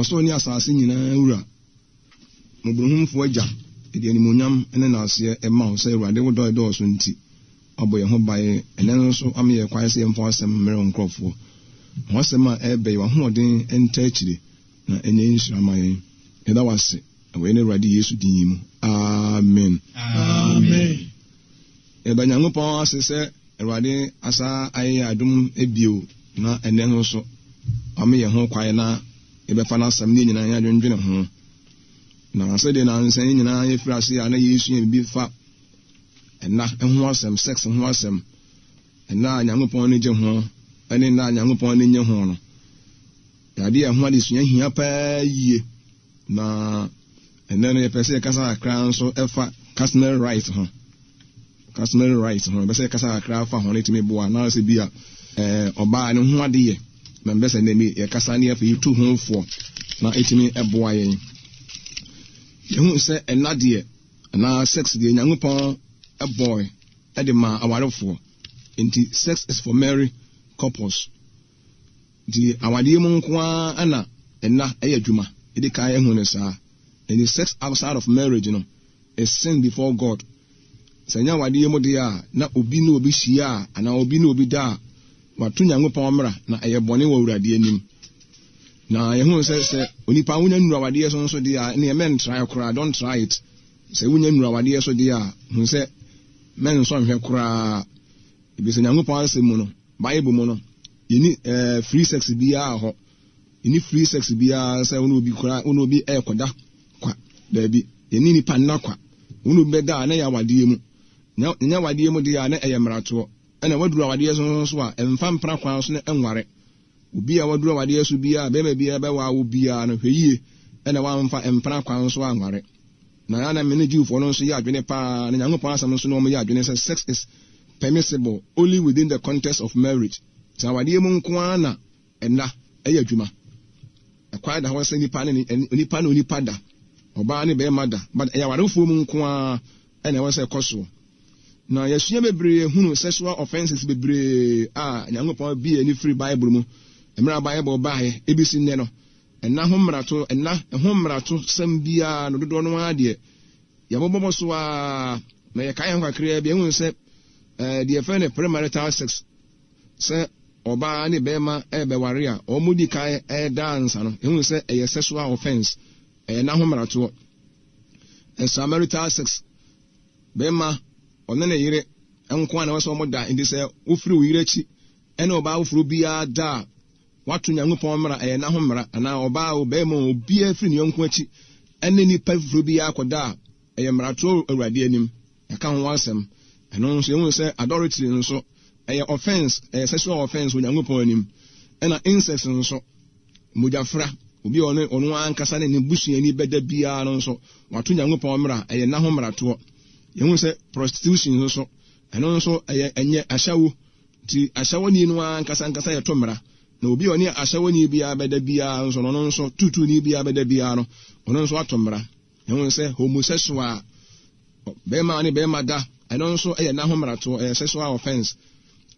Ɔsoro ne asase nyinaa Wura, Mmɔborɔhunufo Agya, yɛde animuonyam ne nnaaseɛ ma wo sɛ Awurade wo dɔ a ɛdɔɔso nti, woabɔ yɛn ho ban ɛnnɛ nso ama yɛn kwan sɛ yɛmfa w'asɛm mmrɛ wo nkurɔfoɔ. Ma w'asɛm a ɛreba yi, w'ahoɔden ntaa akyire na ɛnyɛ nhyira mma yɛn. Yɛda wo ase wɔ yɛn Awurade Yesu din mu. Amen. Amen. Yɛda Nyankopɔn ase sɛ Awurade asa ayɛ yɛn adom bio na ɛnnɛ nso wama yɛn ho kwan na yɛbɛfa n'asɛm na yɛn nyinaa yɛadwendwene ho. Na sɛdeɛ nansa yi nyinaa yɛfiri ase a na yɛresua biribi fa ɛna ho asɛm, sex ho asɛm, ɛna a Nyankopɔn ani gye ho ne nna a Nyankopɔn ani nnye ho no. Yɛ adeɛ a ɛho adesua hia paa yie. Na ɛnnɛ no yɛpɛ sɛ yɛkasa kakra nso ɛfa customary right ho. Customary right ho, yɛpɛ sɛ yɛkasa kakra fa ho na ɛtumi boa anaasɛ bi a ɔbaa ne ho ade yɛ na mbɛ sɛ nnɛ mi yɛkasa ne afei yɛtu ho foɔ na ɛtumi ɛboa yɛn. Yɛhu sɛ ɛna deɛ anaa sex deɛ Nyankopɔn ɛbɔe ɛde maa awarefoɔ. Nti sex is for married couples. Nti awadeɛ mu nko ara na nna yɛ adwuma. Yɛdi kan ahu no saa. Nti sex outside of marriage no is sin before God. Sɛ ɛnyɛ awadeɛ mu deɛ a, na obi ne obi hyia a, anaa obi ne obi da a, wato Nyankopɔn mmara na ɛyɛ bɔne wɔ Awurade anim. Na yɛhu sɛ sɛ onipa wonya nnuru awadeɛ so nso deɛ a, ɛneɛ mɛntrae koraa, don't try it. Sɛ wonya nnuru awadeɛ so deɛ a, hu sɛ mɛnsɔ nhwɛ koraa. Ebisɛ Nyankopɔn asɛm mu no, Bible mu no, yɛnni eh, free sex biara hɔ. Yɛnni free sex biara sɛ wo ne obi koraa, wo ne obi ɛrekɔda kwa. Daabi, yɛnni nipa nna kwa. Wo ne obi bɛda a, na ɛyɛ awadeɛ mu. Na ɛnyɛ awadeɛ mu deɛ a, na ɛyɛ mmaratoɔ. Ɛna waduru awadeɛ so nso a, ɛmfa mpena kwan so na ɛnware. Obi a waduru awadeɛ so biara, barima biara bɛwaa wo biara no, hwɛ yie ɛna wamfa mpena kwan so anware. Na na me ne Jewfoɔ no nso yɛ adwene paa, na Nyankopɔn asɛm nso ne wɔn yɛ adwene sɛ sex is permissible only within the context of marriage. Sɛ awadeɛ mu nko ara na ɛnna ɛyɛ adwuma. Ɛkwan da hɔ sɛ nipa ne onipa ne onipa da, ɔbaa ne barima da, but ɛyɛ awarefoɔ mu nko ara ɛna ɛwɔ sɛ ɛkɔ soɔ. Na yɛasua bebree hunu sexual offences bebree a Nyankopɔn abue ani firi Bible mu. Mmerɛ a Bible baeɛ ɛbɛsi nnɛ no, Nna ho mmarato, nna ho mmaratosɛm biara no, dodoɔ no ara deɛ, yɛbobɔbɔ so ara, na yɛkae ho kakraa bi, ɛhu sɛ ɛɛ deɛ yɛfrɛ no premarital sex, sɛ ɔbaa ne bɛrima ɛrebɛware a, wɔn di kan ɛreda ansa no, ɛhu sɛ ɛyɛ sexual offence, ɛyɛ nna ho mmaratoɔ. Extramarital sex, bɛrima ɔne ne yere nko ara na ɛwɔ sɛ wɔn da, nti sɛ wofiri wo yere akyi ɛne ɔbaa foforɔ biara da a, Wato Nyankopɔn mmara, ɛyɛ nna ho mmara, anaa ɔbaa o, barima o, obiara firi ne yɔnko akyi ne nnipa foforɔ biara kɔda a, ɛyɛ mmaratoɔ wɔ Awurade anim. Yɛaka ho asɛm. Ɛno nso, yɛhunu sɛ adultery nso, ɛyɛ offense, ɛyɛ sexual offense wɔ Nyankopɔn anim. Ɛna incest nso, mogyafra, obi a ɔne ɔno ankasa ne ne busuani bɛda biara no nso, wato Nyankopɔn mmara, ɛyɛ nna ho mmaratoɔ. Yɛhunu sɛ prostitution nso, ɛno nso ɛyɛ ɛnyɛ ahyɛwo. Nti ahyɛwɔni no ara ankasa ankasa yɛ to mmara, na obi a ɔne ahyɛwɔni biara bɛda biara nso no, ɔno nso, tuutuuni biara bɛda biara no, ɔno nso ato mmara. Ɛho sɛ homosexual, bɛrima ne bɛrima da, ɛno nso yɛ nna ho mmaratoɔ, ɛyɛ sexual offense.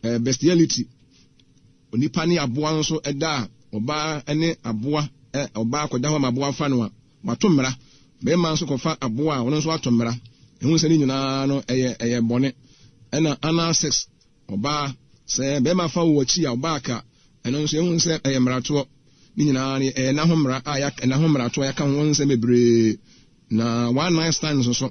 Ɛyɛ bestiality, onipa ne aboa nso da a, ɔbaa ne aboa, ɔbaa kɔda hɔ ma aboa fa no a, wato mmara. Bɛrima nso kɔfa aboa a, ɔno nso ato mmara. Ɛho sɛ ne nyinaa no ɛyɛ ɛyɛ bɔne. Ɛna anal sex, Ɔbaa, sɛ bɛrima fa wo akyi a, ɔbaa ka, ɛno nso yɛhu sɛ ɛyɛ mmaratoɔ. Ne nyinaa no, ɛyɛ nna ho mmara a yɛaka, nna ho mmaratoɔ a yɛaka ho nsɛm bebree. Na one night stand nso so,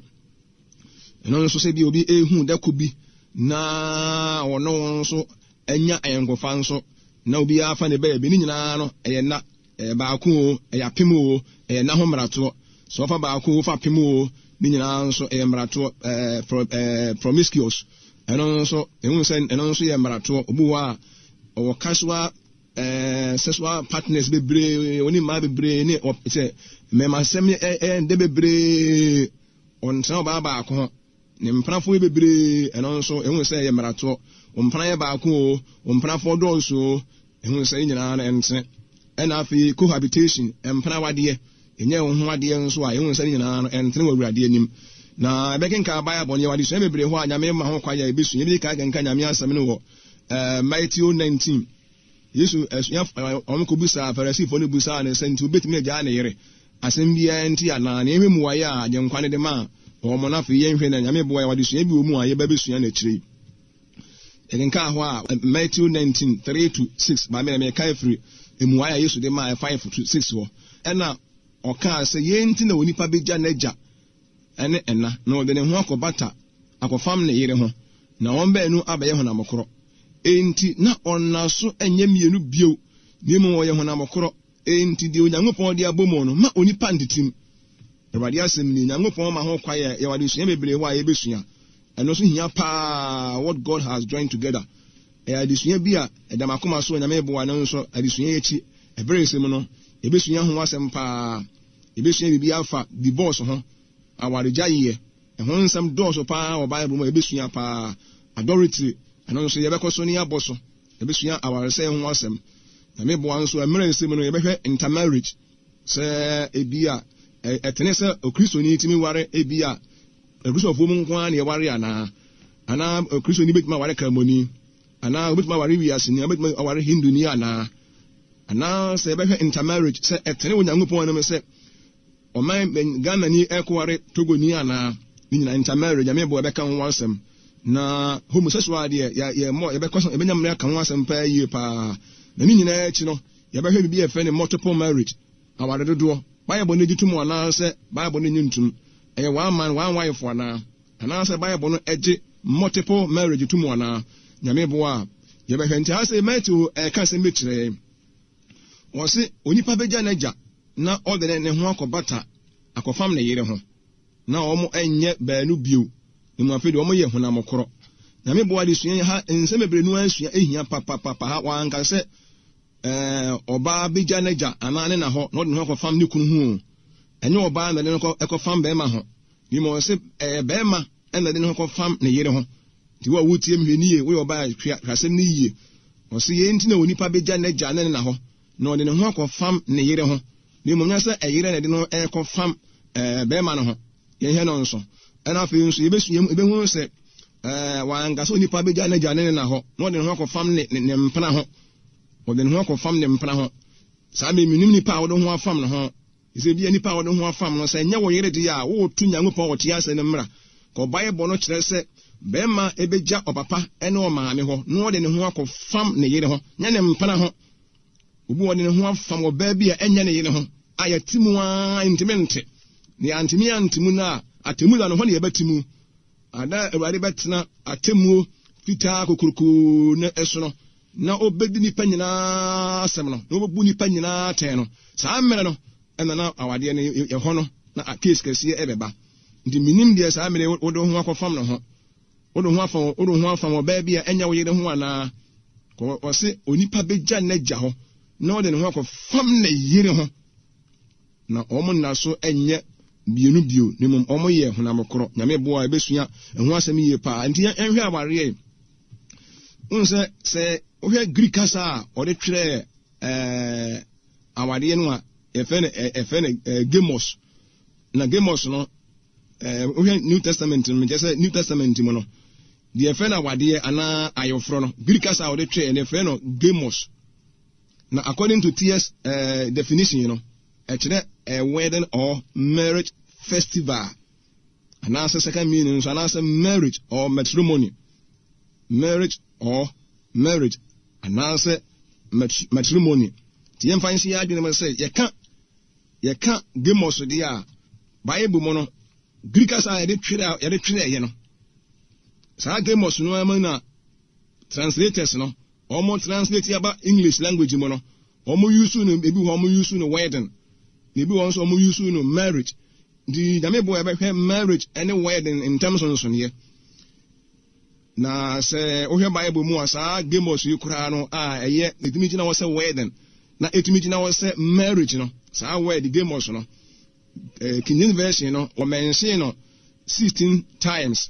ɛno nso sɛ bi obi ehu dako bi na ɔno wɔn nso anya ayɔnkofa nso na obiara fa ne baabi, ne nyinaa no ɛyɛ nna. Ɛyɛ baako oo, ɛyɛ apem oo, ɛyɛ nna ho mmaratoɔ. Sɛ wɔfa baako oo, wofa apem oo, ne nyinaa nso ɛyɛ mmaratoɔ. Ɛɛ, pro, ɛɛ, promiscuous. Ɛno nso, ehu sɛ ɛno nso yɛ mmaratoɔ. Obi wɔ hɔ a, ɔwɔ casual ɛɛ, sexual partners bebree, ɔne mmaa bebree ne ɔ, sɛ mmɛmasɛm yɛ ɛyɛ ndɛ bebree. Ɔntena ɔbaa baako ho. Ne mpenafoɔ yɛ bebree, ɛno nso, ehu sɛ ɛyɛ mmaratoɔ. Wo mpena yɛ baako oo, wo mpenafoɔ dɔɔso oo, Ehu sɛ ne nyinaa no ɛntene. Ɛna afei cohabitation, mpena awadeɛ, ɛnyɛ wo ho adeɛ nso a, ehu sɛ ne nyinaa no ɛntene wɔ Awurade anim. Na yɛbɛkenkan Bible no, yɛwɔ adesua bebree hɔ a Nyame ma ho kwan a yɛbɛsua. Yɛbɛdi kan akenkan Nyame asɛm no wɔ eh, Matthew 19. Yesu asuafo wɔn kɔbisaa Farisifo no bisaa no sɛ, nti obetumi agyaa ne yere asɛm biara nti anaa? Na yɛnhwɛ mmuaeɛ a Agyenkwa no de maa wɔn, na afei yɛnhwɛ na Nyame boa yɛn adesua bi wɔ mu a yɛba bɛsua no akyire yi. Yɛkenkan hɔ a, Matthew 19, 3 to 6, ba me na meka afiri mmuaeɛ a Yesu de maa 5 to 6 hɔ. Ɛna ɔkaa sɛ, yei nti na onipa bɛgya n'agya ne ɛna, na ɔde ne ho akɔbata akɔfam ne yere ho, na wɔn baanu abɛyɛ honam korɔ. Enti na ɔnna so nyɛ mmienu bio, na mmom wɔyɛ honam korɔ. Enti deɛ Onyankopɔn de abɔ mu no, mma onipa ntetem. Awurade asɛm nie. Nyankopɔn ma ho kwan a yɛwɔ adesua bebree hɔ a yɛbɛsua. Ɛno nso hia paa, What God Has Joined Together. Ɛyɛ adesua bi a ɛda m'akoma so a Nyame boa no nso adesua yi akyi ɛberɛ resɛ mu no, yɛbɛsua ho asɛm paa. Yɛbɛsua biribi afa divorce ho, awaregyaeɛ. Ɛho nsɛm dɔɔso paa wɔ Bible mu a yɛbɛsua paa. Adultery, ɛno nso yɛbɛkɔ so ne yɛabɔ so. Yɛbɛsua awaresɛe ho asɛm. Nyame boa nso a, mmerɛ resɛ mu no yɛbɛhwɛ intermarriage. Sɛ ebia ɛtene sɛ Okristoni tumi ware ebia Akristofoɔ mu nko ara na yɛware anaa? Anaa Okristoni bɛtumi aware Kramoni? Anaa obɛtumi aware wiaseni? Obɛtumi aware Hinduni anaa? Anaa sɛ yɛbɛhwɛ intermarriage sɛ ɛtene wɔ Nyankopɔn anim sɛ ɔman Ghanani ɛkɔware Togoni anaa? Ne nyinaa intermarriage, Nyame boa yɛbɛka ho asɛm. Na homosexual deɛ yɛmmɔ yɛbɛkɔ so yɛbɛnya mmerɛ aka ho asɛm paa yie paa. Na ne nyinaa akyi no yɛbɛhwɛ biribi a yɛfrɛ no multiple marriage, aware dodoɔ. Bible no gye tom anaasɛ Bible no nnye ntom? Ɛyɛ one man, one wife anaa? Anaasɛ Bible no gye multiple marriage tom anaa? Nyame boa a, yɛbɛhwɛ. Nti ha sei Matthew ɛreka asɛm bi kyerɛ yɛn. Ɔse onipa bɛgya n'agya na ɔde ne ho akɔbata akɔfam ne yere ho, na wɔn nyɛ baanu bio, na mmom afei deɛ wɔn yɛ honam korɔ. Nyame boa adesua yi ha nsɛm bebree no asua ehia papapapa ha. Wanka sɛ Ɛɛ, ɔbaa begya n'agya anaa ne na hɔ na ɔde ne ho akɔfam ne kunu ho o, ɛnyɛ ɔbaa na ɛde ne ho kɔfam barima ho, na mmom ɔse ɛyɛ barima na ɛde ne ho kɔfam ne yere ho. Nti wo a woretie me, hwɛ no yie, woyɛ ɔbaa a, hwɛ asɛm no yie. Ɔse yei nti na onipa begya n'agya ne ne na hɔ na ɔde ne ho akɔfam ne yere ho, na mmom nyɛ sɛ ɛyere na ɛde ne ho rekɔfam ɛɛ barima no ho. Yɛnhwɛ no nso. Ɛna afei nso yɛbɛsua mu, yɛbɛhunu sɛ ɛɛ wanka sɛ onipa begya n'agya ne ne na hɔ na ɔde ne ho akɔfam ne ne mpena ho. Ɔde ne ho akɔfam ne mpena ho. Saa bere menim nipa a wode ho afam ne ho. Sɛ ebia nipa a wode ho afam no, sɛ ɛnyɛ wo yere deɛ a, woreto Nyankopɔn a ɔte ase no mmara. Kɔ Bible no kyerɛ sɛ barima begya ɔpapa ne ɔmaame hɔ na ɔde ne ho akɔfam ne yere ho, nyɛ ne mpena ho. Obi a ɔde ne ho afam ɔbaa bi a ɛnyɛ ne yere ho a yɛte mu ara ntumi nte. Na yɛantumi ante mu no a, atemmu da no hɔ na yɛbɛte mu. Ada a Awurade bɛtena atemmuo fitaa kokurokoo no so no, na ɔbɛdi nnipa nyinaa asɛm no, na ɔbɛbu nnipa nyinaa atɛn no, saa mmerɛ no ɛna na awadeɛ no ɛhɔ no na case kɛseɛ ɛbɛba. Nti menim deɛ saa mmerɛ wode wo ho akɔfam no ho. Wode ho afam wode ho afam ɔbaa bi a ɛnyɛ wo yere ho anaa? Kɔ ɔse onipa bɛgya n'agya hɔ na ɔde ne ho akɔfam ne yere ho. Na wɔn nna so nyɛ mmienu bio, na mmom wɔyɛ honam korɔ. Nyame boa a yɛbɛsua ɛho asɛm yie paa. Nti yɛnhwɛ awareɛ yi. Wohu sɛ sɛ wohwɛ Greek kasa a ɔde twerɛɛ ɛɛ awareɛ no a yɛfrɛ no yɛfrɛ no ɛɛ gamos. Na gamos no ɛɛ wohwɛ New Testament no mekyerɛ sɛ New Testament mu no deɛ yɛfrɛ no awadeɛ anaa ayeforɔ no Greek kasa a ɔde twerɛɛ no yɛfrɛ no gamos. Na according to TS eh, definition no, ɛkyerɛ a wedding or marriage festival. Anaasɛ second meaning nso anaasɛ marriage or matrimony. Marriage or marriage anaasɛ matrimony. Nti yɛmfa nhyɛ yɛn adwene mu sɛ yɛka yɛka gamos deɛ a Bible mu no Greek kasa a yɛde twerɛ yɛde twerɛeɛ no saa gamos no ara mu na translators no Wɔn translate aba English language mu no, wɔn use no ebi wɔ hɔ wɔn use no wedding, na ebi wɔ hɔ nso wɔn use no marriage. Nti Nyame boa yɛbɛhwɛ marriage ne wedding ntam sonsoneyɛ. Na sɛ wohwɛ Bible mu a saa gamos yi koraa no a ɛyɛ ɛtumi gyina hɔ sɛ wedding na ɛtumi gyina hɔ sɛ marriage no, saa word gamos no, eh, King James Version no wɔmɛnhyee no 16 times.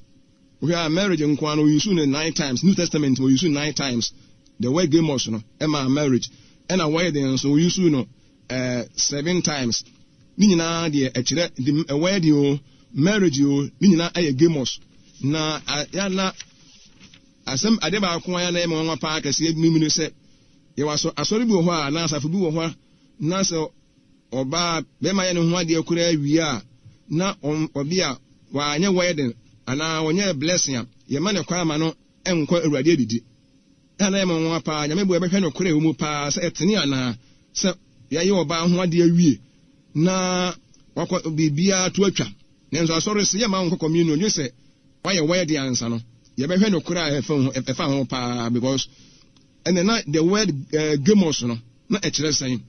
Wohwɛ a marriage nko ara no wɔuse no 9 times. New Testament wɔuse 9 times. The word gamos no ɛma marriage. Ɛna wedding nso wɔuse no eh, 7 times. Ne nyinaa deɛ ɛkyerɛ the wedding o, marriage o, ne nyinaa ɛyɛ gamos. Na ya na asɛm ade baako a ya na ɛyɛ me nwanwa paa kɛseɛ mu ne sɛ. Yɛwɔ asɔ asɔre bi wɔ hɔ a anaa asafo bi wɔ hɔ a na sɛ ɔbaa bɛrima yɛ ne ho adeɛ koraa wie a na ɔbea wanyɛ wedding anaa ɔnyɛ blessing a, yɛma no kwan ma no nkɔ Awurade adidi. Ɛna na ɛyɛ me nwonwa paa. Nyame boa yɛbɛhwɛ nokorɛ a ɛwɔ mu paa sɛ ɛtene anaa sɛ yɛayɛ ɔbaa ho adeɛ awie na wakɔ biribiara to atwa. Nanso asɔre se yɛmma wo nkɔ communion gye sɛ woayɛ wedding ansa no. Yɛbɛhwɛ nokorɛ a ɛfa ho ɛfa ho paa because ɛnɛ na the word uh, gamos no na ɛkyerɛ sɛn?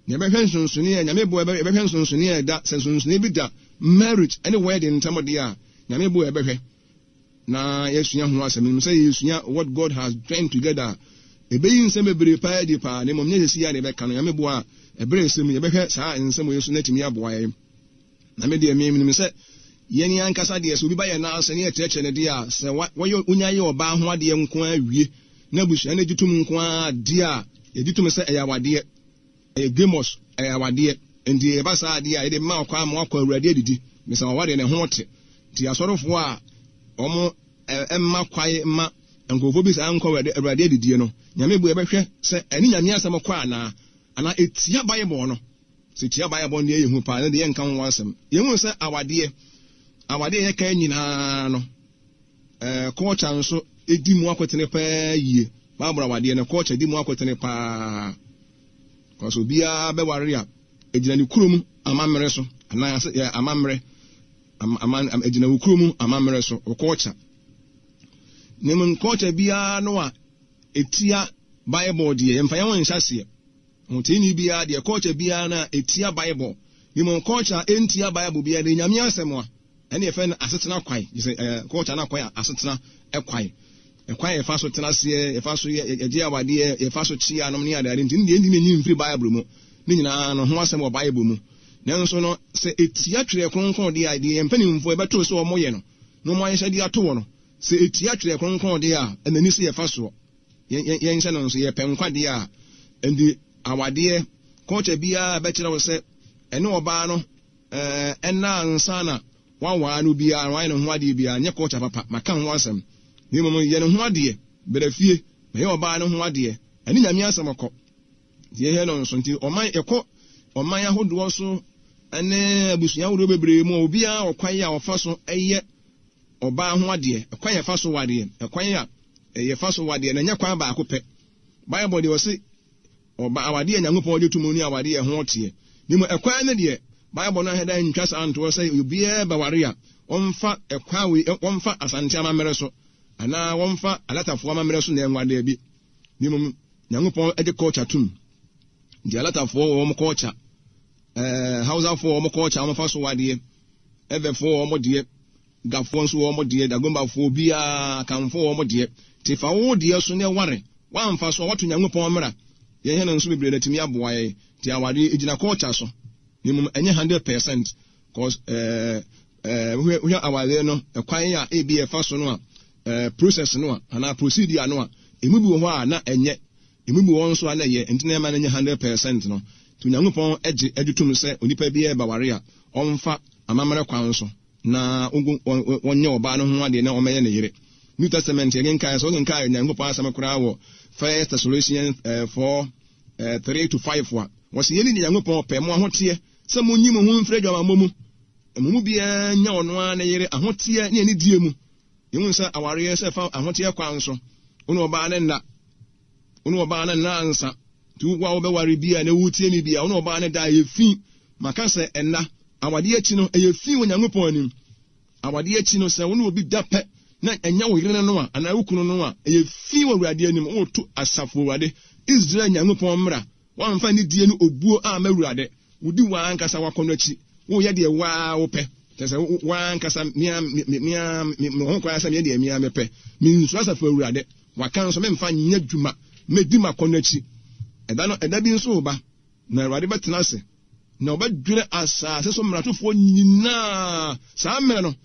Na yɛbɛhwɛ nsonsonoeɛ a Nyame boa yɛbɛhwɛ nsonsonoeɛ a ɛda sɛ nsonsonoeɛ bi da marriage ɛne wedding ntam deɛ a Nyame boa yɛbɛhwɛ. Na yɛasua ho asɛm. Menim sɛ yɛresua What God Has Joined Together a, ɛbɛyi nsɛm bebree paa adi paa, na mmom nyɛ sɛsi a na yɛbɛka no. Nyame boa a, ɛberɛ a ɛsɛ mu yɛbɛhwɛ saa nsɛm wei so na atumi aboa yɛn. Na me deɛ, me menim sɛ yɛn ankasa deɛ, sɛ obi ba yɛn nan ase na yɛkyerɛkyerɛ no deɛ a, sɛ wɔyɛ wonya yɛ ɔbaa ho adeɛ nko ara wie, na abusua no gye tom nko ara deɛ a, yɛgye tom sɛ ɛyɛ awadeɛ. Ɛyɛ gamos, ɛyɛ awadeɛ. Enti ɛba saa adeɛ a, yɛde ma wo kwan ma woakɔ Awurade adidi. Mesɛ w'awadeɛ no ɛho te. Nti asɔrefoɔ a wɔn mma kwae mma nkurɔfoɔ bi saa nkɔ Awurade Awurade adidie no, Nyame bu yɛbɛhwɛ sɛ ɛne Nyame asɛm kɔ anaa, anaa ɛtia Bible no. Sɛ ɛtia Bible no deɛ ɛyɛ hu paa, ɛno deɛ yɛnka ho asɛm. Yɛhunu sɛ awadeɛ, awadeɛ a yɛka nyinaa no, ɛɛ culture nso ɛdi mu akotene paa yie. Bible awadeɛ no, culture di mu akotene paa. Because obiara bɛware a, ɛgyina ne kurom amammerɛ so, anaa yɛ amammerɛ. Aman, egyina wo kurom amammerɛ so, wo culture. Na mmom culture biara no a etia Bible deɛ, yɛmfa yɛn ho nhyɛ aseɛ. Ɔhoteeni biara deɛ, culture biara no a etia Bible. Na mmom culture a entia Bible biara deɛ, Nyame asɛm a, ɛne yɛfrɛ no asetena kwan. Gye sɛ ɛɛ culture no akwan a asetena kwan. Ɛkwan a yɛfa so tena aseɛ, yɛfa so yɛ, yɛgye awadeɛ, yɛfa so kyea anom ne adeade nti, ne deɛ ɛntumi nyi mfiri Bible mu. Ne nyinaa no ho asɛm wɔ Bible mu. Nanso no, sɛ etia Twerɛ Kronkron deɛ a, deɛ yɛn mpanimfoɔ yɛbɛtoo sɛ wɔyɛ no, na wɔn ahyehyɛ de ato hɔ no, sɛ etia Twerɛ Kronkron deɛ a, ɛna ɛni sɛ yɛfa soɔ. Yɛn, yɛn, yɛnhyɛ no nso, yɛpɛ nkwa deɛ a, ɛnde awadeɛ, culture biara bɛkyerɛ wo sɛ ɛne ɔbaa no ɛɛ, ɛnna ansa na wawaa no biara, wayɛ ne ho adeɛ biara, nyɛ culture papa, maka ho asɛm. Na mmom yɛ ne ho adeɛ, bra fie, bɛyɛ ɔbaa no ho adeɛ, ɛne Nyame asɛm kɔ. Nti yɛhwɛ no nso nti ɔman yɛkɔ ɔman ahodoɔ so ne abusua ahodoɔ bebree mu a obiara wɔ kwan a ɔfa so yɛ ɔbaa ho adeɛ, ɛkwan yɛfa so wadeɛ, ɛkwan a yɛfa so wadeɛ na ɛnyɛ kwan baako pɛ. Bible deɛ ɔse ɔba awadeɛ a Nyankopɔn gye to mu ne awadeɛ ɛho teɛ. Ne mu ɛkwan no deɛ Bible no ahɛda ntwa saa ntoɔ sɛ obiara bɛware a wɔmfa ɛkwan wei wɔmfa Asante amammerɛ so anaa wɔmfa Alatafoɔ amammerɛ so na ɛnwa daabi. Ne mmom Nyankopɔn de culture tum. Nti Alatafoɔ wɔ wɔn culture, ɛɛ Hausafoɔ wɔ wɔn culture a wɔfa so wadeɛ, Evefoɔ wɔ wɔn deɛ, Gafoɔ nso wɔ wɔn deɛ, Dagombafoɔ obiara, Akanfoɔ wɔ wɔn deɛ. Nti fa wo deɛ so na ɛware. Woamfa so a woato Nyankopɔn mmara. Yɛn hɛn nso bebree na atumi aboa yɛn. Nti awadeɛ egyina culture so. Na mmom ɛnyɛ 100% cause ɛɛ ɛɛ wohwɛ wohwɛ awadeɛ no ɛkwan a ebi ɛfa so no a eh, process no a, anaa procedure no a, emu bi wɔ hɔ a na ɛnyɛ, emu bi wɔ hɔ nso a na ɛyɛ, nti na ɛma no nyɛ 100% no. Nti Onyankopɔn gye gye tom sɛ onipa biara rebɛware a, ɔmfa amammerɛ kwan so na wɔnyɛ ɔbaa no ho adeɛ na ɔmmɛyɛ ne yere. New Testament yɛkenkan, sɛ wokenkan Onyankopɔn asɛm koraa wɔ First Thessalonians 4, 3 to 5 a, wɔse yei ne deɛ Nyankopɔn pɛ, mo ahoteɛ, sɛ monyi mo ho mfiri adwamammɔ mu, na mo mu biara nya ɔno ara ne yere ahoteɛ ne anidie mu. Yehu sɛ awareɛ sɛ fa ahoteɛ kwan so, wo ne ɔbaa no nna, wo ne ɔbaa no nna ansa. Nti wo a wobɛware bi a na wotie me bi a, wo ne ɔbaa no da ɛyɛ fi. Maka sɛ ɛnna, awadeɛ akyi no, ɛyɛ fi wɔ Nyankopɔn anim. Awadeɛ akyi no, sɛ wo ne obi da pɛ na ɛnyɛ wo yere no a, anaa wo kunu no a, ɛyɛ fi wɔ Awurade anim. Woreto asafo Awurade, Israel Nyankopɔn mmara. Woamfa anidie ne obuo amma Awurade. Wodi w'ankasa w'akɔnnɔ akyi. Woyɛ deɛ wo ara wopɛ. Kyerɛ sɛ, wo ara ankasa, me ara, me, me, me ara, me, mewɔ ho kwan sɛ meyɛ deɛ me ara mepɛ. Mensuro Asafo Awurade. Waka nso, memfa nyɛ adwuma. Mɛdi m'akɔnnɔ akyi. Ɛda no, ɛda bi nso reba, na Awurade bɛtena ase, na ɔbɛdwerɛ asase so mmaratofoɔ nyinaa. Saa mmerɛ no,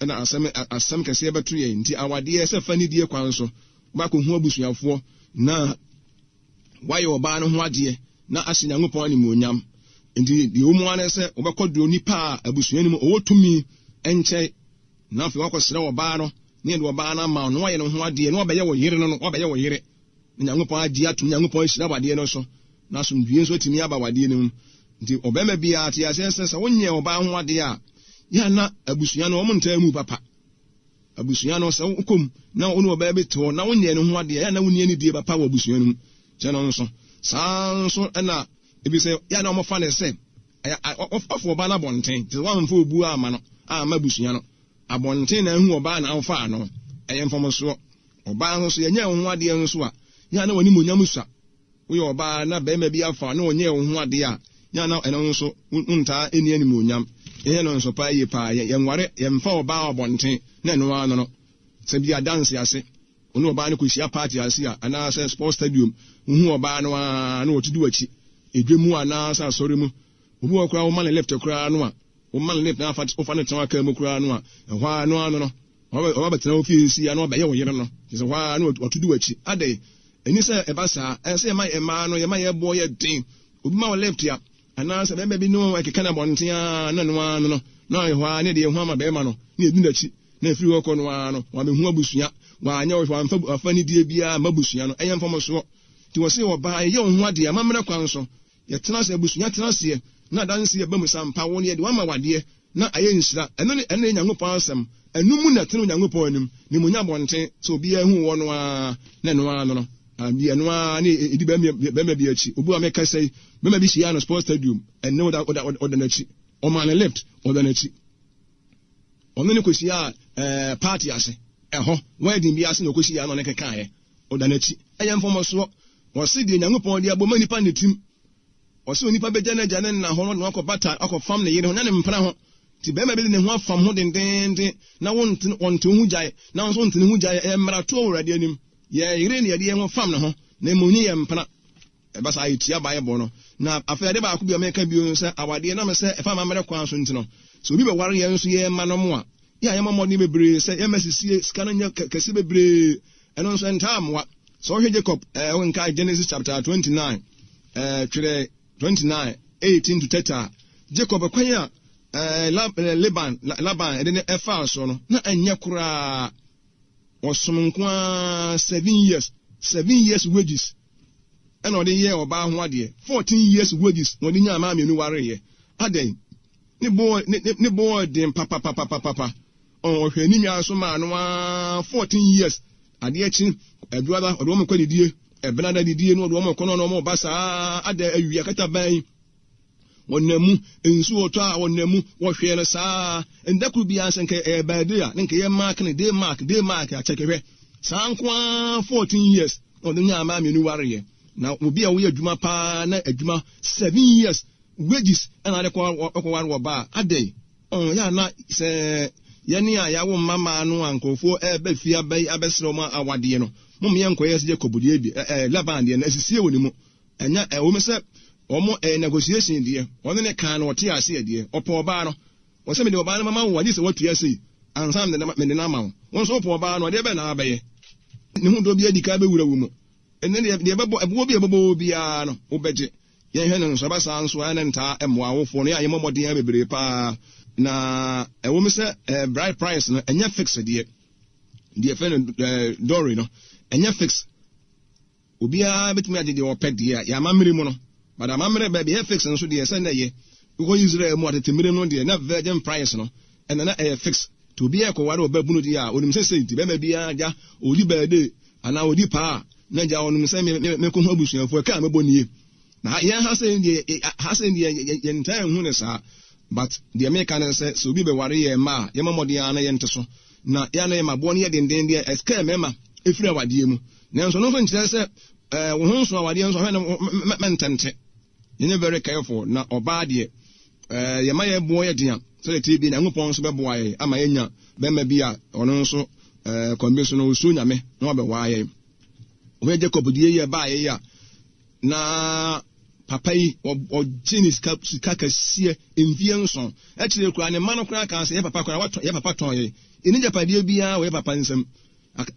ɛna asɛm, asɛm kɛseɛ bɛto yɛn. Nti awadeɛ sɛ fa nidie kwan so, wobɛakɔhu abusuafoɔ, na Woayɛ ɔbaa no ho adeɛ na ahyɛ Nyankopɔn animuonyam. Enti deɛ ɛwɔ mu ara ne sɛ wobɛkɔ deɛ onipa a abusua no mu ɔwɔ tumi nkyɛn, na afei woakɔsrɛ ɔbaa no, na yɛde ɔbaa no ama wo, na woayɛ ne ho adeɛ, na wabɛyɛ wo yere no no, wabɛyɛ wo yere. Na Nyankopɔn agye atom, Nyankopɔn ahyira w'adeɛ no so, na asomdwie nso atumi aba w'adeɛ no mu. Nti ɔbarima biara te aseɛ sɛ, sɛ wonyɛ ɔbaa ho adeɛ a, yɛ a na abusua no wɔn ntaa mu papa. Abusua no, sɛ wokɔ mu na wo ne ɔbaa bi te hɔ na wonyɛ ne ho adeɛ a, yɛ a na wonni anidie papa wɔ abusua no mu. Kyɛ no nso, saa ara nso na ebi sɛ yɛ a na wɔfa no sɛ wɔfa ɔbaa no abɔnten, kyerɛ sɛ woamfa obuo amma no, amma abusua no. Abɔnten na ahu ɔbaa na wofaa no, ɛyɛ mfomsoɔ. Ɔbaa nso, yɛnyɛɛ wo ho adeɛ nso a, yɛ a na w'animuonyam sua. Woyɛ ɔbaa na barima bi afa wo na ɔnyɛɛ wo ho adeɛ a, yɛ a na ɛno nso wontaa nni animuonyam. Yɛnyɛ no nso paa yie paa. Yɛnware, yɛmfa ɔbaa wɔ abɔnten na ɛno ara no no. Sɛ bi a danse ase, wo ne ɔbaa no kɔhyia party ase a, anaasɛ sports stadium, wohu ɔbaa no ara na ɔte di w'akyi, edwa mu anaasɛ asɔre mu. Obi wɔ hɔ koraa woma no lift koraa no a, woma no lift na wofa no tena kaa mu koraa no a, ɛhɔ ara no ara no no, Ɔba bɛtena wo fie seesei ara na wabɛyɛ wo yere no, kyerɛ sɛ hɔ ara na watu di w'akyi. Adɛn? Ɛnni sɛ ɛba saa. Ɛsɛ sɛ yɛma mmaa no, yɛma yɛn bo yɛ den. Obi ma wo lift a, anaasɛ barima bi ne wo keka no abɔnten ara na ɛno ara no no, na ɛhɔ ara na yɛde yɛn ho ama barima no, na yɛdi n'akyi, na ɛfiri hɔ kɔ no ara no, wammɛhu abusua, wanyɛ wo hwee, wamfa wamfa anidie biara amma abusua no. Ɛyɛ mfomsoɔ. Nti wɔse ɔbaa, yɛyɛ wo ho adeɛ amammerɛ kwan so. Yɛtena ase, abusua tena aseɛ, na adanseɛ ba mu sɛ ampa wo no yɛde wo ama w'adeɛ, na ayɛ nhyira. Ɛno ne ɛno ne Nyankopɔn asɛm. Ɛno mu na ɛtene Onyankopɔn anim, na emu nyɛ abɔnten, sɛ obiara hu wɔ no ara, na ɛno ara no no, bi ɛno ara ne ɛdi bɛrima bi akyi. Obi a mekasa yi, bɛrima bi hyiaa no sports stadium, ɛnne ɔda ɔda ɔda n'akyi. Ɔmaa no lift, ɔda n'akyi. Ɔno ne kɔhyiaa ɛɛ party ase, ɛhɔ, wedding bi ase na ɔkɔhyiaa no ɔne kekaeɛ. Ɔda n'akyi. Ɛyɛ mfomsoɔ. Ɔse deɛ Nyankopɔn de abɔ ma nipa ne tirim. Ɔse onipa bɛgya n'agya ne nna hɔ na ɔde no akɔbata, akɔfam ne yere ho, nyɛ ne mpena ho. Nti barima bi de ne ho afam ho dendeenden na wonte, ɔnte wo ho gyae, na wo nso wonte ne ho gyae, ɛyɛ mmaratoɔ wɔ Awurade anim. Yɛn yere na yɛde yɛn ho fam ne ho, na mmom nyɛ yɛn mpena. Ɛba saa a, yɛtia Bible no. Na afei ade baako bi a meka bio ne sɛ, awadeɛ, nam sɛ ɛfa amammerɛ kwan so nti no, sɛ obi bɛware yɛn nso yɛn mma nom a, yɛ a yɛmmɔ mmɔden bebree sɛ yɛmma sisie sika no nyɛ kɛse bebree. Ɛno nso ɛntaa mmoa. Sɛ wohwɛ Jacob, eh, wonkae Genesis chapter 29, eh, twerɛ 29, 18 to 30 a, Jacob kwan a eh, Laban, Laban ɛde ne ɛfaa so no, na ɛnyɛ koraa. Ɔsom nko ara 7 years, 7 years wages ɛna ɔde yɛɛ ɔbaa ho adeɛ. 14 years wages na ɔde nyaa maa mmienu wareeɛ. Adɛn? Ne bo ne ne bo den papapapapapa. Ɔhwɛ ne nwa so maa no ara 14 years. Adeɛ kye Adwoada, ɔde wɔn kɔ didie. Ɛbenada didie no, ɔde wɔn kɔ no, ɔne wɔn ba saa. Ada awia kata ban. Wɔnam mu, nsuo ɔtɔ a wɔnam mu, wɔhwɛɛ no saa. Nda koro biara sɛ nka ɛyɛ birthday a, ne nka yɛ mark ne day mark, day mark akyɛkɛhwɛ. Saa nko ara 14 years na ɔde nyaa mmaa mmienu wareeɛ. Na obi a woyɛ adwuma paa na adwuma 7 years wages ɛna ade kɔ kɔware wɔ baa adɛn? Ɔn yɛ a na sɛ yɛne a yɛawo mma mmaa no a nkurɔfoɔ ɛreba fie aba yi abɛsrɛ wɔn awadeɛ no, mom yɛnkɔyɛ sɛ Jacob deɛ bi, ɛɛ Laban deɛ no asisie wɔ ne mu. Ɛnyɛ, ɛwom sɛ wɔn ɛyɛ negotiation deɛ, wɔne ne kaa no ɔte aseɛ deɛ, ɔpɛ ɔbaa no. Ɔsɛ mede ɔbaa no mama wo a, gye sɛ woatua sei ansa na mede no ama wo. Wo nso wopɛ ɔbaa no, ɛdeɛ bɛn na wabɛyɛ? Ne ho dɔ bi adi kan bɛwura wo mu. Ɛnnɛ deɛ, deɛ ɛbɛbɔ, ɛboɔ bi a ɛbɛbɔ wo biara no, wobɛgye. Yɛnhwɛ no nso, ɛba saa nso a, ɛna ntaa mmoa awofoɔ no. Yɛ a yɛmmɔ mmɔden ara bebree paa. Na ɛwom sɛ eh, bride price no, ɛnyɛ fix deɛ. Deɛ ɛfɛ no eh, dowry no, ɛnyɛ fix. Obiara bɛtumi agye deɛ ɔpɛ deɛ, yɛ amammerɛ mu no. But amammerɛ baabi ɛyɛ fix nso deɛ, sɛ na ɛyɛ. Wokɔ Israel mu a, tete mmerɛ no deɛ, na virgin price no, ɛna na ɛyɛ fix. Nti obiara ɛkɔware ɔbabunu deɛ a, onim sɛ sei nti, bɛrima biara gya, ɔdi birthday, anaa ɔdi paa a, na gya ɔnom sɛ me me mekɔhu abusuafoɔ, ɛka a mɛbɔ nie. Na yɛn ha sɛ deɛ, ha sɛ deɛ yɛntaa nhu no saa. But deɛ meka ne sɛ, sɛ obi bɛware yɛn mma a, yɛmmɔ mmɔden ara na yɛnte so. Na yɛn a na yɛn mmaboɔ no yɛ denden deɛ, ɛsɛ mmarima firi awadeɛ mu. Nanso ɛno nso nkyerɛ sɛ ɛɛ wo ho nso awadeɛ nso ahwɛ no mɛntɛnte. Yɛnyɛ very careful na ɔbaa deɛ ɛɛ yɛma yɛn boɔ yɛ den a, sɛdeɛ ɛteɛ bi Nyankopɔn nso bɛboa yɛn ama yɛanya bɛrima bi a ɔno nso ɛɛ kwan bi so no ɔsuro Nyame na wabɛwaa yɛn. Wohwɛ Jacob deɛ yi a ɛbaeɛ yi a, na papa yi ɔgye ne sika sika kɛseɛ mfeɛ 7 akyire koraa ne mma no koraa kaa sɛ yɛ papa koraa watɔ yɛ papa tɔn yɛ ɛni gyapadeɛ biara wɔ yɛ papa nsam.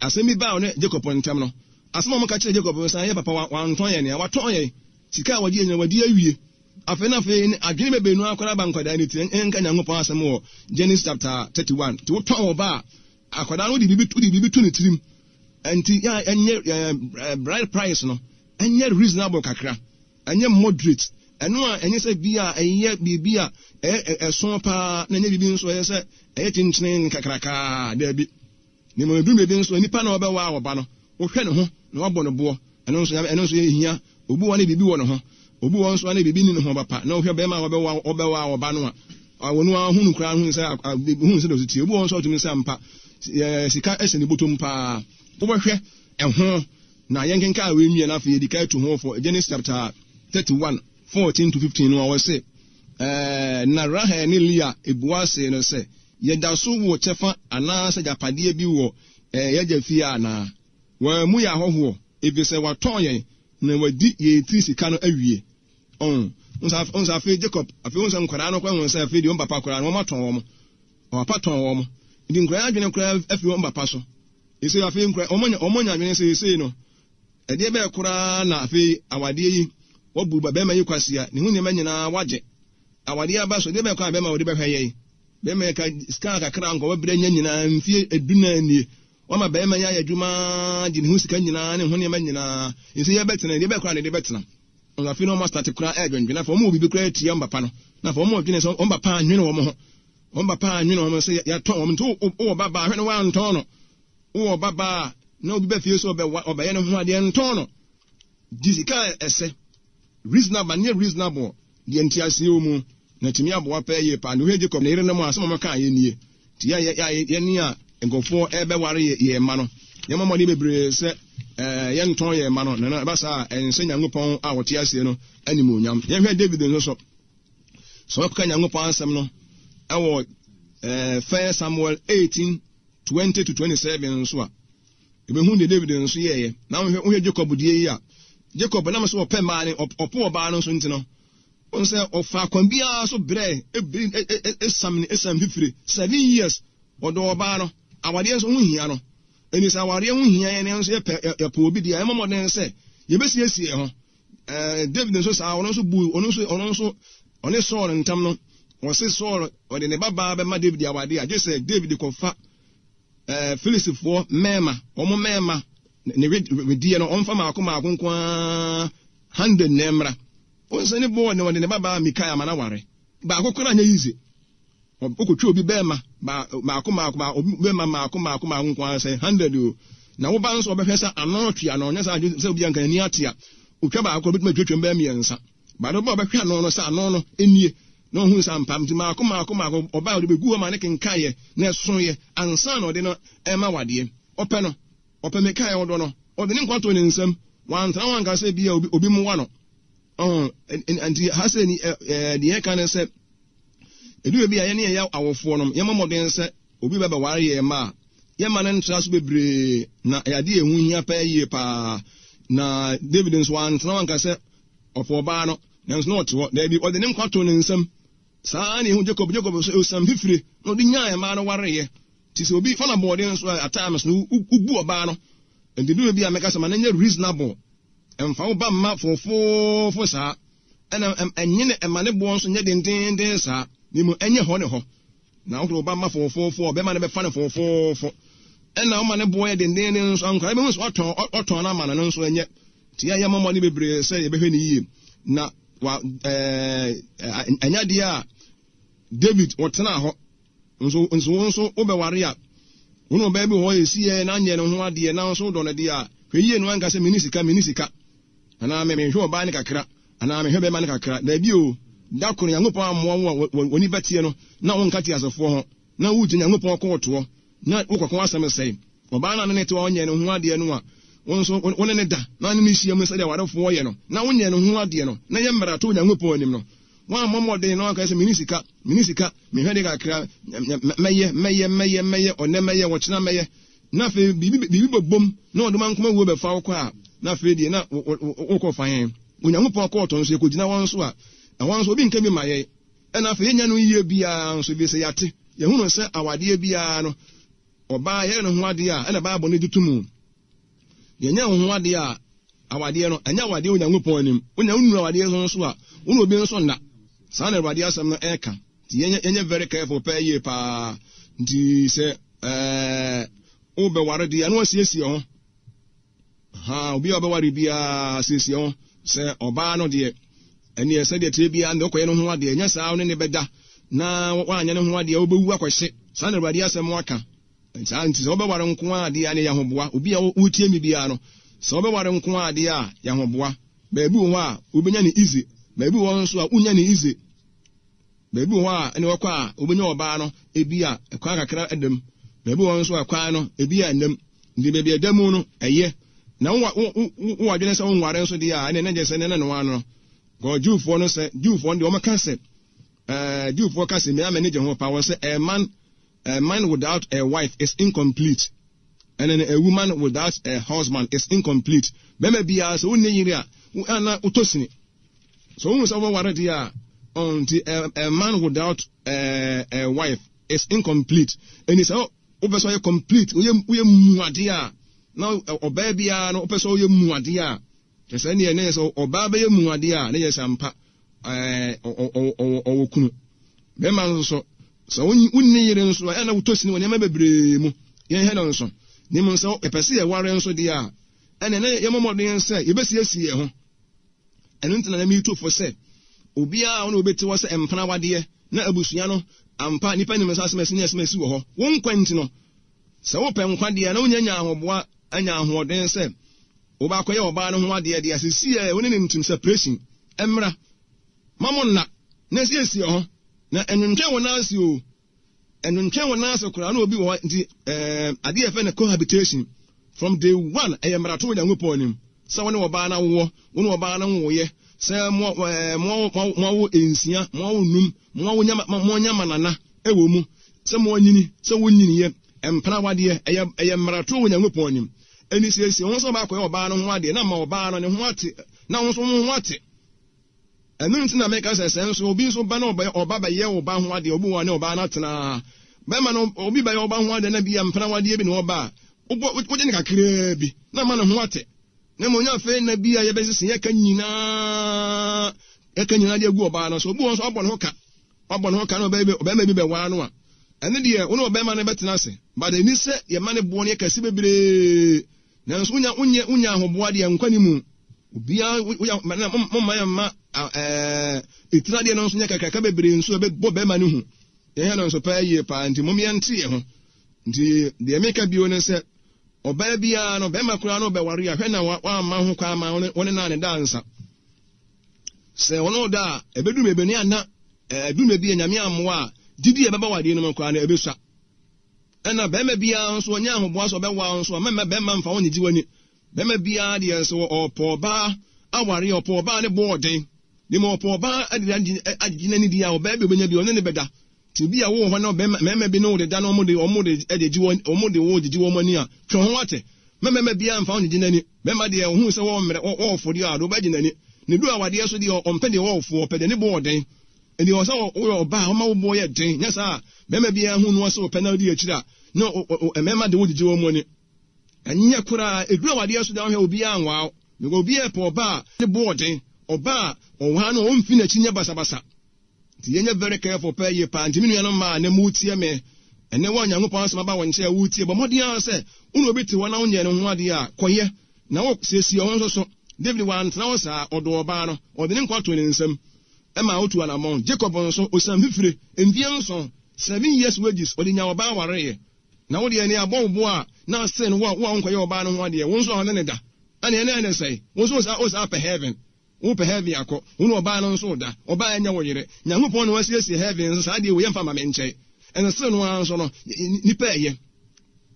Asɛm bi baa ɔne Jacob ntam no, asɛm a wɔka kyerɛ Jacob no sɛ yɛ papa wantɔn yɛn nea watɔn yɛn sika a wɔgye yɛ nyina wadi awie. Afei na afei adwene bebree no akɔra ba nkwadaa ne ti nka Nyankopɔn asɛm wɔ Genesis chapter 31. Nti wotɔn wɔ ba a, akwadaa no wode biribi to ne tirim. Nti yɛ a ɛnyɛ ɛɛ bride price no ɛnyɛ reasonable kakra, ɛnyɛ moderate. Ɛno a ɛnyɛ sɛ bi a ɛyɛ biribi a ɛyɛ ɛso paa na ɛnyɛ biribi nso ɛyɛ sɛ ɛyɛ kyenkyen kakrakaa, daabi. Na mmom ɛduru baabi nso a nipa na ɔbɛwaa ɔba no, wohwɛ ne ho na wabɔ no boɔ. Ɛno nso ɛno nso ɛhia. Obi wɔ hɔ a na biribi wɔ ne ho. Obi wɔ hɔ nso a na biribi nni ne ho papa. Na wohwɛ bɛrima a ɔbɛwa ɔbɛwaa ɔba no a, ɔno ara hu no koraa hu sɛ hu sɛ deɛ ɔsi teɛ. Obi wɔ hɔ nso a ɔtumi sɛ ampa sika hyɛ ne bɔtɔ mu paa. Wobɛhwɛ ɛho na yɛnkenkan wei nwie na afei yɛdi kan atu ho fo. Genesis chapter 31, 14 to 15 no a wɔse, Na Rahel ne Lea bua see no sɛ, Yɛda so wɔ kyɛfa anaasɛ agyapadeɛ bi wɔ yɛn agya fie anaa? Wɔammu yɛn ahɔhoɔ, ɛfiri sɛ wɔatɔn yɛn na wɔadi yɛn tiri sika no awie. Ɔn, wohu sɛ, wohu sɛ afei Jacob, afei wohu sɛ nkwadaa no koraa hu sɛ afei deɛ wɔn papa koraa no wɔatɔn wɔn. Wɔn papa tɔn wɔn. Nti nkwadaa no adwene koraa afiri wɔn papa so. Ɛsei afei nkwadaa, wɔn anya, wɔn anya adwene sɛ ɛsei no, ɛdeɛ bɛyɛ koraa na afei awadeɛ yi, wɔbu bɛrima yi kwasea, ne ho nneɛma nyinaa wagye. Awadeɛ aba so, ɛdeɛ bɛyɛ koraa na bɛrima wɔde bɛhwɛ yɛn. Bɛrima yi ka sika kakra nka wɔbrɛ nya nyinaa mfie dunan nie. Wama bɛrima yi ayɛ adwuma ara gye ne ho sika nyinaa ne ho nneɛma nyinaa. Nso yɛbɛtena, ɛdeɛ bɛyɛ koraa na yɛde bɛtena. Nso afei na wɔn asate koraa ɛredwendwene. Afei wɔn wɔ biribi koraa atia wɔn papa no. Na afei wɔn redwene sɛ wɔn papa annwene wɔn ho. Wɔn papa annwene wɔn sɛ yɛatɔn wɔn. Nti wowɔ ba baa hwɛ no woantɔn no. Wowɔ ba baa na obi ba fie sɛ ɔbɛyɛ ne ho adeɛ ntɔn no. Gye sika a ɛsɛ. Reasonable, anyɛ reasonable deɛ nteaseɛ wɔ mu na atumi aboa pɛɛ yie paa. Wohwɛ Jacob ne yerenom a, asɛm a wɔkaeɛ nie. Nti yɛ yɛ yɛne a nkurɔfoɔ rebɛware yɛ yɛn mma no, yɛmmɔ mmɔden bebree sɛ ɛɛ yɛntɔn yɛn mma no, na ɛba saa a ɛnsɛ Nyankopɔn a ɔte aseɛ no animuonyam. Yɛnhwɛ David nso so. Sɛ wɔkeka Nyankopɔn asɛm no ɛwɔ ɛɛ First Samuel 18 20 to 27 nso a, Ebehu deɛ David nso yɛeɛ. Na wohwɛ wohwɛ Jacob deɛ yi a, Jacob nam sɛ ɔpɛ mmaa ne ɔpo ɔbaa no nso nti no, wohu sɛ ɔfa kwan biara so brɛ ebiri esam ne esam fifire 7 years ɔdɔ ɔbaa no. Awadeɛ nso ho hia no. Ɛni sɛ awadeɛ ho hia yɛn nso yɛpɛ yɛpɛ obi deɛ ɛmɔ mmɔden sɛ yɛbɛsiesie ho. David nso saa, ɔno nso bu ɔno nso ɔno nso ɔne Saul ntam no, ɔse Saul ɔde ne babaa bɛma David awadeɛ a gye sɛ David kɔfa Filistifoɔ mmarima, wɔn mmarima ne wedeɛ no, wɔmfa mmaako mmaako nko ara 100 na ɛmmra. Wɔn sɛ ne bɔɔ ne wɔde ne babaa Mikael ama no aware. Baako koraa nyɛ yize. Wokɔtwa obi bɛrima baako mmaako obi bɛrima mmaako mmaako mmaako nko ara sɛ 100 o. Na wo ba nso ɔbɛhwɛ sɛ ano twe ano, nyɛ sɛ adwene sɛ obi anka n'ani ate a, otwa baako obɛtumi atwatwam bɛyɛ mmiɛnsa. But wo ba ɔbɛhwɛ ano no sɛ ano no nie. Na ɔhuu sɛ ampa nti mmaako mmaako mmaako ɔbae ɔde bɛguu hɔ maa no kenkaeɛ na ɛsoeɛ ansa na ɔde no rema wo adeɛ. Ɔpɛ no, ɔpɛ Mikael, ɔdɔ no, ɔde ne nkwa too ne nsam, wantena hɔ anka sɛ ebia obi obi mmoa no. Ɔho, nti ha sɛ ni ɛɛ deɛ yɛka ne sɛ ɛdu baabi a yɛne yɛyɛ awofoɔ no yɛmmɔ mmɔden sɛ obi bɛbɛware yɛn mma a yɛmma no ntra so bebree na ɛyɛ adeɛ a ɛho hia paa yie paa. Na David nso wantena hɔ anka sɛ ɔpɛ ɔbaa no. Nanso na ɔte hɔ. Dabi, ɔde ne nkwa too ne nsam. Saa ara na ehu Jacob. Jacob nso, osiam fifire na ɔde nyaa mmaa no wareeɛ. Nti sɛ obi fa no aboɔden nso a, at times no, wobu ɔbaa no. Nti duru bi a mɛka sɛ ma no nyɛ reasonable. Mfa wo ba mma foofoofo saa. Ɛna ɛnye ne ɛma ne boɔ nso nyɛ dendeenden saa. Na mmom ɛnyɛ hɔ ne hɔ. Na wode wo ba ma foofoofo a, ɔbɛma no bɛfa no foofoofo. Ɛna woma ne boɔ yɛ dendeenden nso a, nkwadaa bɛhu sɛ watɔn ɔtɔn no ama no, no nso ɛnyɛ. Nti yɛn yɛmmɔ mmɔden bebree sɛ yɛbɛhwɛ no yie. Na wa ɛɛ ɛnyɛ adeɛ a David ɔtenaa hɔ. Nso nso wo nso wobɛware a, wo ne ɔbaa bi wɔ hɔ esi yɛ na anyɛ ne ho adeɛ na nso wodɔ no deɛ a, hwɛ yie no anka sɛ menni sika, menni sika. Anaa me menhwɛ ɔbaa no kakra, anaa mehwɛ bɛrima no kakra. Daabi o, da koro Nyankopɔn ammoa wo a w'ani bɛteɛ no na wonka teasefoɔ ho, na woregye Nyankopɔn kɔɔtoɔ, na wokɔka w'asɛm sɛe. Ɔbaa no a ne ne te hɔ a ɔnyɛɛ ne ho adeɛ no a, wo nso wo ne no da na ne no hyia mu sɛdeɛ awarefoɔ yɛ no, na wonyɛɛ ne ho adeɛ no, na ɛyɛ mmarato wɔ Nyankopɔn anim no, woammɔ mmɔden na woanka sɛ, Menni sika, menni sika, mehwɛ deɛ kakra, mɛyɛ, mɛyɛ, mɛyɛ, mɛyɛ, ɔnnɛ mɛyɛ, ɔkyena mɛyɛ, na afei biribi, biribi bɛbom na ɔdoma nkoma wuo bɛfa wo kɔ a, na afei deɛ na wokɔ fa yɛn. Onyankopɔn kɔɔtɔ nso, yɛkɔgyina hɔ nso a, ɛhɔ nso obi nka bi ma yɛn. Ɛna afei yɛnnya no yie biara nso, ɛfiri sɛ yɛate, yɛhunu sɛ awadeɛ biara no, Ɔbaa yɛyɛ ne ho adeɛ a, ɛna Bible no gye to mu. Yɛnyɛ wo ho adeɛ a, awadeɛ no, ɛnyɛ awadeɛ wɔ Nyankopɔn anim. Wonya wo nuru awadeɛ ho nso a, wo ne obi nso nna. Saa na Awurade asɛm no ɛka. Nti yɛnyɛ, yɛnyɛ very careful pɛɛ yie paa. Nti sɛ ɛɛ wobɛware deɛ, na wasiesie ho. Ahaa, obi a ɔbɛware biara siesie ho sɛ ɔbaa no deɛ, ɛneɛ sɛdeɛ ɛteɛ biara no deɛ wokɔyɛ no ho adeɛ, nyɛ saa wo ne no bɛda na woanyɛ ne ho adeɛ a wobɛwu akɔhye. Saa na Awurade asɛm aka. Saa nti sɛ wobɛware nko ara deɛ a ɛneɛ yɛ ahoboa. Obi a wotie me biara no, sɛ wobɛware nko ara deɛ a, yɛ ahoboa. Baabi wɔ hɔ a wobɛnya no easy, baabi wɔ hɔ nso a wonnya no easy. Baabi wɔ hɔ a ɛne wɔkɔ a wobɛnya ɔbaa no ebi a ɛkwan kakra da mu. Baabi wɔ hɔ nso a kwan no ebi a ɛnam. Nti baabi a ɛda mu no ɛyɛ. Na wo wo adwene sɛ wonware nso deɛ a ɛne ɛna gye sɛ ne na no ano no. Kɔ Jewfoɔ no sɛ Jewfoɔ no deɛ wɔn ka sɛ ɛɛ Jewfoɔ ka sɛ mmea m'ani gye ho paa wɔ sɛ a man a man without a wife is incomplete. And then a woman without a husband is incomplete. Bɛrima biara sɛ wonni yere a wo ana wotɔ sini. So wohu sɛ wobɛware deɛ a, ɔn nti a, a man without a, a wife is incomplete. Ɛni sɛ wopɛ sɛ ɔyɛ complete, woyɛ woyɛ mu adeɛ a, na ɔbaa biara no wopɛ sɛ ɔyɛ mu adeɛ a, kyɛ sɛ ɛneɛ ne yɛ sɛ ɔbaa bɛyɛ mu adeɛ a, ne yɛ sɛ ampa ɛɛ ɔwɔ kunu. Bɛrima nso so, sɛ wonni yere nso a, ɛna wotɔ sini wɔ nneɛma bebree mu. Yɛn hɛ no nso. Ne mu sɛ yɛpɛ sɛ yɛware nso deɛ a, ɛne ne yɛmmɔ mmɔden sɛ yɛbɛsiesie yɛn ho. Ɛno nti na na metu fo sɛ, obiara a wo ne obi te hɔ sɛ mpena awadeɛ, na abusua no, ampa, nnipa nim sɛ asɛm asi ne asɛm asi wɔ hɔ. Wo nkwa nti no, sɛ wopɛ nkwa deɛ na wonya nya ahoboa, anya ahoɔden sɛ wobɛakɔyɛ ɔbaa no ho adeɛ deɛ, seesei a wo ne no ntim separation mmra. Ma mo nna, na siesie ho, na ɛntwentwɛn wo nan ase o. Ɛno ntwɛn wo nan ase koraa na obi wɔ hɔ nti ɛɛ adeɛ yɛfɛ no cohabitation from day one ɛyɛ mmarato wɔ Nyankopɔn anim sɛ wo ne ɔbaa no awoɔ wo ne ɔbaa no nwoyɛ sɛ mo ɛɛ mo mo awo nsia mo awo num mo awo nya mo anya manana ɛwɔ mu sɛ mo anyini sɛ wo nyiniyɛ mpena wadeɛ ɛyɛ ɛyɛ mmarato wɔ Nyankopɔn anim ɛni siesie ho sɛ ɔbaa kɔyɛ ɔbaa no ho adeɛ na ma ɔbaa no ne ho ate na wo nso wo ho ate. Ɛno nti na meka sɛ, sɛ nso obi nso ba na ɔbɛyɛ ɔba bɛyɛ wo ba ho adeɛ, obi wɔ hɔ a ne ɔbaa no atena a, bɛrima no, obi bɛyɛ ɔba ho adeɛ na bi a mpena ho adeɛ bi na ɔba a, wobɔ, wogye no kakraa bi na ama ne ho ate. Na mmom nyɛ afei na bi a yɛbɛsese yɛka nyinaa, yɛka nyinaa de agu ɔbaa no so. Obi wɔ hɔ nso wabɔ ne ho ka, wabɔ ne ho ka na ɔbɛrima bi bɛwaa no a, ɛno deɛ wo ne ɔbɛrima no bɛtena ase. But ɛni sɛ yɛma ne boɔ no yɛ kɛse bebree. Nanso wonya wonyɛ wonya ahoboa deɛ nkwa ne mu. Obiara woyɛ na momma yɛn mma ɛɛ etiri adeɛ no nso nyɛ kakraka bebree nso ɛbɛbɔ bɛrima no hu. Yɛn no nso paa yie paa nti mom yɛnte yɛn ho. Nti deɛ meka bio ne sɛ ɔbaa biara no bɛrima koraa no bɛware a hwɛ na wamma ho kwan ma wo ne naa ne da ansa. Sɛ ɔno da a ɛbɛdu mebe ne ana ɛdu mebe a Nyame ammoa a gyidi a ɛbɛba wɔ adeɛ no mu koraa no ɛbɛsua. Ɛna bɛrima biara nso ɔnyɛ ahoboa sɛ ɔbɛwaa wo nso a, mɛmma bɛrima mfa wo nnyegye w'ani. Bɛrima biara deɛ sɛ ɔpɛ ɔbaa aware a, ɔpɛ ɔbaa ne boɔ ɔden. Ne mu ɔpɛ ɔbaa agyegye n'ani deɛ a, ɔbaa bi ɔbɛnya bi ɔne ne bɛda. Nti obi a wowɔ hɔ na ɔbɛrima mmarima bi ne wo deda na wɔn de wɔn de gyegye wɔn wɔn de wo gyegye wɔn ani a, twe ho ate. Mɛmma bɛrima biara mfa wo nnyegye n'ani. Bɛrima deɛ ɔhu sɛ wɔmmerɛ wɔɔfo deɛ a, deɛ ɔbɛgye n'ani. Ne du awadeɛ so deɛ ɔmpɛ deɛ ɔɔfo, ɔpɛ deɛ ne boɔ ɔden. Enti ɛwɔ sɛ woyɛ ɔbaa a woma wo bo yɛ den, nyɛ saa a, barima biara hu no sɛ ɔpɛ na odi akyiri a, na mmarima de wo gyegye wɔn ani. Ɛnyɛ koraa, ɛduru awadeɛ so deɛ wohwɛ obiara nwaa wo, because obiara pɛ ɔbaa a ne bo yɛ den, ɔbaa a ɔwaa no a ɔmfi n'akyi nyɛ basabasa. Nti yɛnyɛ very careful paa yie paa. Nti me nuanom mmaa, ɛnnɛ moretie me, ɛnnɛ wo a Onyankopɔn asɛm aba wo nkyɛn a woretie, bɔ mmɔden ara sɛ wo ne obi te hɔ na wonyɛɛ ne ho adeɛ a, kɔyɛ. Na wo, siesie wo ho nso so. David wantena hɔ saa, ɔdɔɔ ɔbaa no, ɔde ne nkwa too ne nsam. Ɛma otuu anammɔn. Jacob nso, osian fifire mfeɛ nson, seven years wages, ɔde nyaa ɔbaa wareeɛ. Na wo deɛ, nea abɔ wo bo a na asɛe no, wo a wo a wonkɔyɛ ɔbaa no ho adeɛ, wo nso a ɔne no da, ɛnneɛ na ɛne sɛe. Wo nso wosan wosan pɛ heaven. Wopɛ heaven akɔ. Wo ne ɔbaa no nso da. Ɔbaa ɛnyɛ wo yere. Nyankopɔn na wasiesie heaven nso, saa adeɛ wei yɛmfa mma me nkyɛe. Ɛnsere no ara nso no, nnipa ɛyɛ.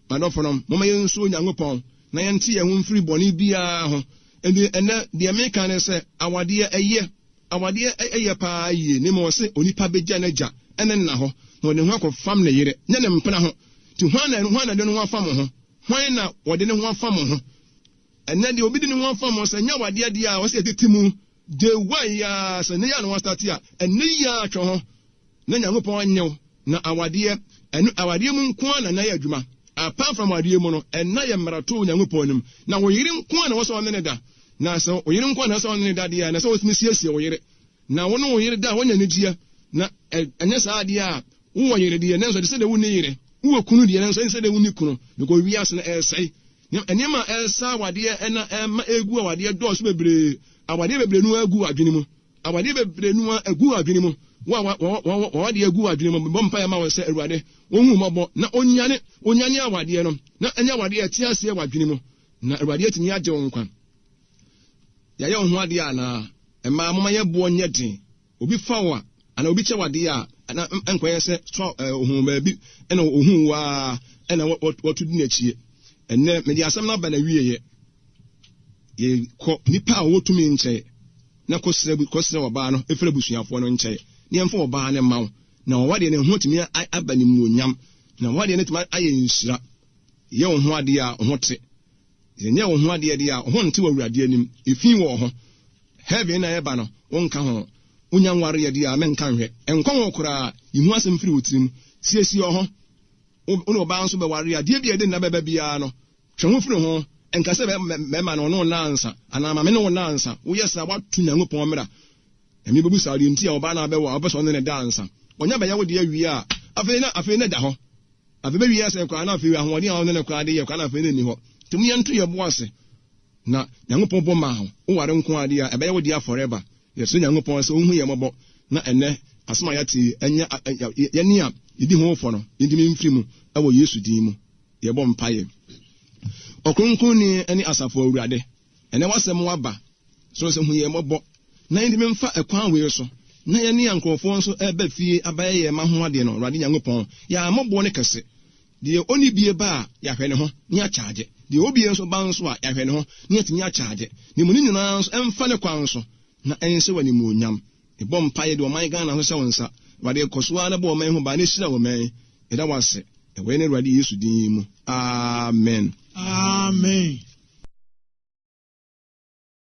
M'adɔfonom, momma yɛnsuro Nyankopɔn na yɛnte yɛn ho mfiri bɔne biara ho. Enti ɛnnɛ, deɛ meka ne sɛ, awadeɛ ɛyɛ. Awadeɛ yɛ paa yie, na mmom ɔse onipa bɛgya n'agya ne ne na hɔ, na ɔde ne ho akɔfam ne yere, nyɛ ne mpena ho. Nti hwan na hwan na de ne ho afam wo ho? Hwan na wɔde ne ho afam wo ho? Ɛnnɛ deɛ obi de ne ho afam wo, sɛ nyɛ awadeɛ deɛ a, ɔse yɛtete mu day one yi ara, sɛ nnɛ yi ara na wɔastate a, ɛnnɛ yi ara twe ho na Nyankopɔn nye wo, na awadeɛ, ɛno awadeɛ mu nko ara na nna yɛ adwuma. Apart from awadeɛ mu no, ɛnna yɛ mmarato wɔ Nyankopɔn anim, na wo yere nko ara na ɛwɔ sɛ ɔne no da. Na sɛ wo yere nko ara na ɛwɔ sɛ ɔne no da deɛ a, ɛnɛ sɛ wotumi siesie wo yere, na wo ne wo yere da a, woanya anigyeɛ. Na ɛnyɛ saa deɛ a, wowɔ yere deɛ, nanso ɛte sɛ deɛ wonni yere, wowɔ kunu deɛ, nanso ɛnte sɛ deɛ wonni kunu, because wiase no ɛresɛe. Nneɛma a ɛresa awadeɛ ɛna ɛma egu awadeɛ dɔɔso bebree. Awadeɛ bebree no agu adwene mu. Awadeɛ bebree no agu adwene mu. Wo a w'awadeɛ agu w'adwene mu, mebɔ mpaeɛ ma wo sɛ Awurade ɔnhu wo mmɔbɔ na ɔnyane ɔnyane awadeɛ no na ɛnyɛ awadeɛ a ɛte aseɛ w'adwene mu na Awurade atumi agye wo nkwa. Yɛayɛ wo ho adeɛ anaa? Mmaa, momma yɛn boɔ nyɛ den. Obi fa wo a, anaa obi kyɛ wo adeɛ a, na ɛnkɔyɛ sɛ sɔ ohuu baabi ɛna ohuu wo ara ɛna wɔto di n'akyie. Ɛnnɛ, mede asɛm no aba n'awieeɛ. Yɛkɔ nnipa a wɔwɔ tumi nkyɛn na kɔsrɛ kɔsrɛ ɔbaa no ɛfiri abusuafoɔ no nkyɛn na yɛmfa ɔbaa no mma wo na wawadeɛ no ɛho atumi aba animuonyam na wawadeɛ no atumi ayɛ nhyira. Yɛ wo ho adeɛ a wo ho te. Yɛnyɛ wo ho adeɛ deɛ a, wo ho nte wɔ Awurade anim. Efi wɔ wo ho. Heaven na ɛba no, wonka ho. Wonya nwareɛ deɛ a, menka nhwɛ. Ɛnkɔ ho koraa. Yi ho asɛm firi wo tirim. Siesie wo ho. Wo ne ɔbaa nso bɛware a, deɛ bi a ɛde nna bɛba biara no, twe ho firi ho. Nka sɛ bɛrima no, ɔne wo nna ansa, anaa maame ne wo nna ansa. Woyɛ saa a, woato Nyankopɔn mmara. Nyame bɛbusa wo deɛ nti a ɔbaa no abɛwo a, wopɛ sɛ ɔne no da ansa. Ɔnya bɛyɛ wo deɛ wie a, afei na afei na da hɔ. Afei bɛwie asɛe koraa na afei ahoɔden a ɔne no koraa de yɛ koraa na afei na ɛnni hɔ. Nti mo yɛnto yɛn bo ase na Nyankopɔn bɔ maa wo, wo ware nko ara deɛ a ɛbɛyɛ wo dea forever. Yɛsrɛ Nyankopɔn sɛ ɔnhu yɛn mmɔbɔ na ɛnnɛ asɛm a yɛate yi ɛnyɛ yɛne a yɛdi ho fɔ no yɛntumi mfiri mu ɛwɔ Yesu din mu. Yɛbɔ mpaeɛ. Ɔkronkronni ne Asafo Awurade, ɛnnɛ w'asɛm aba So sɛ hu yɛn mmɔbɔ na yɛntumi mfa ɛkwan wei so na yɛne yɛn nkurɔfoɔ nso reba fie abɛyɛ yɛn mma ho adeɛ no, Awurade Nyankopɔn, yɛ ammɔboɔ no kɛse. Deɛ ɔnni bie ba a, yɛahwɛ ne ho na yɛakyagye. Deɛ ɔwɔ bie nso ba nso a, yɛahwɛ ne ho na yɛatumi akyagye. Na mmom ne nyinaa nso ɛmfa ne kwan so na ɛnhyɛ wo animuonyam. Mebɔ mpaeɛ de ɔman Ghana nso hyɛ wo nsa. Awurade, kɔ so ara na bɔ ɔman yi ho ban na hyira ɔman yi. Yɛda wo ase wɔ yɛn Awurade Yesu din mu. Amen. Amen.